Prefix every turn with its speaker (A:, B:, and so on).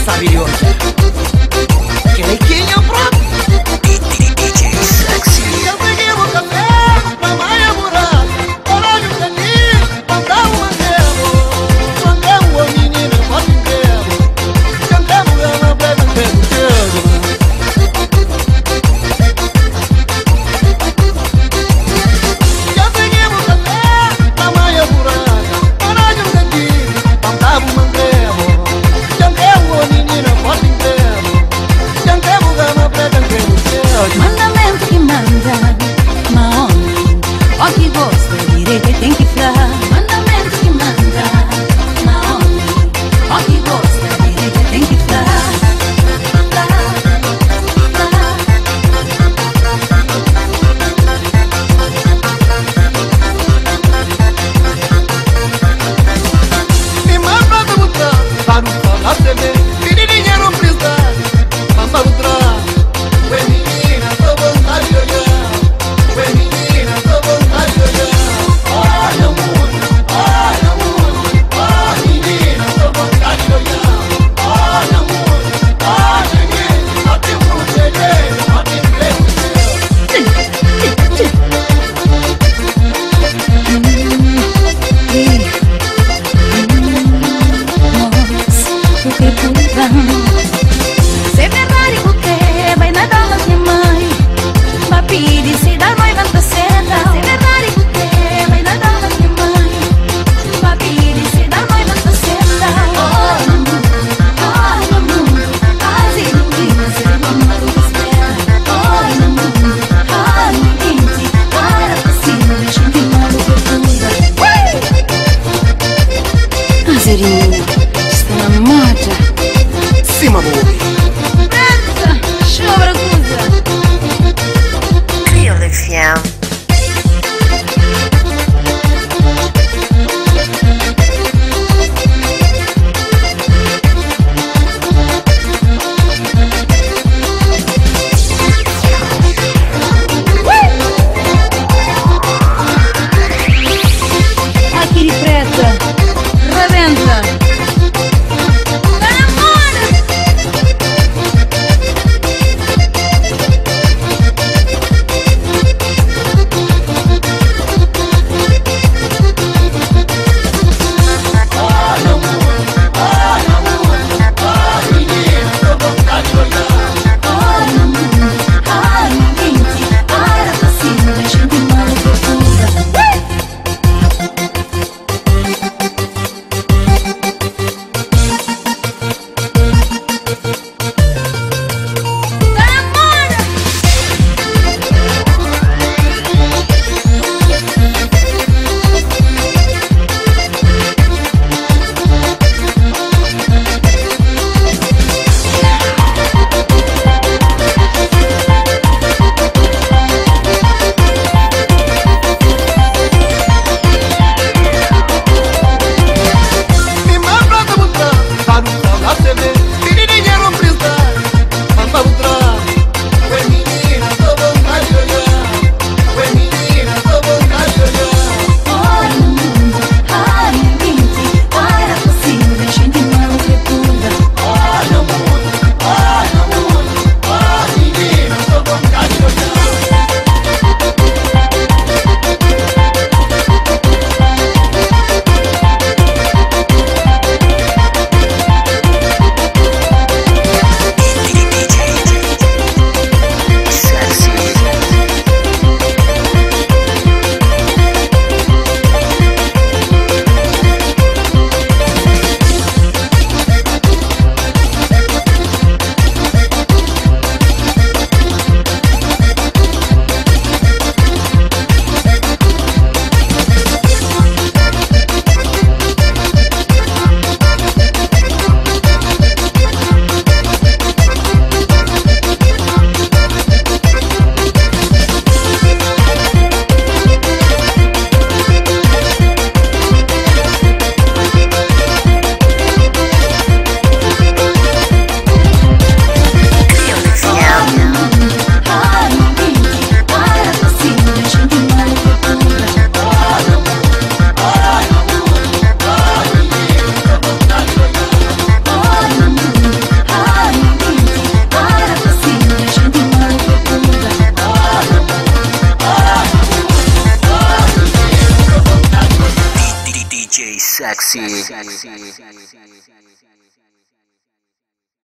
A: Sabi di odja Kel é kenha propi?
B: DJ Sexy.
C: Mandamento que manda, ma homem, ó que gosta direito tem que falar. Mandamento que manda, ma homem, ó que gosta direito tem que falar.
A: Me manda do botão para o falar TV. Pedi dinheiro emprestado, manda o trato. Ué menina, tô vontade de olhar. Ué menina, tô vontade de olhar. Olha o mundo, olha o mundo. Ó menina, tô vontade de olhar. Olha o mundo, olha gente. Só tem um jeito, só tem três.
C: Se é verdade que vai na dona minha mãe, vai pedir se dá noiva tá certa. Se é verdade que vai na dona minha mãe, vai pedir se dá noiva tá certa. Oh, no mundo, quase ninguém se mamãe espera. Oh, no mundo, oh, ninguém para pra cima, deixa que maluco tudo. Azerinho, está na moda.
A: Cima, boy.
C: Preta, chora, Guza.
B: Crioula FM.
C: Aqui de preta, rebenta.
B: Sexy.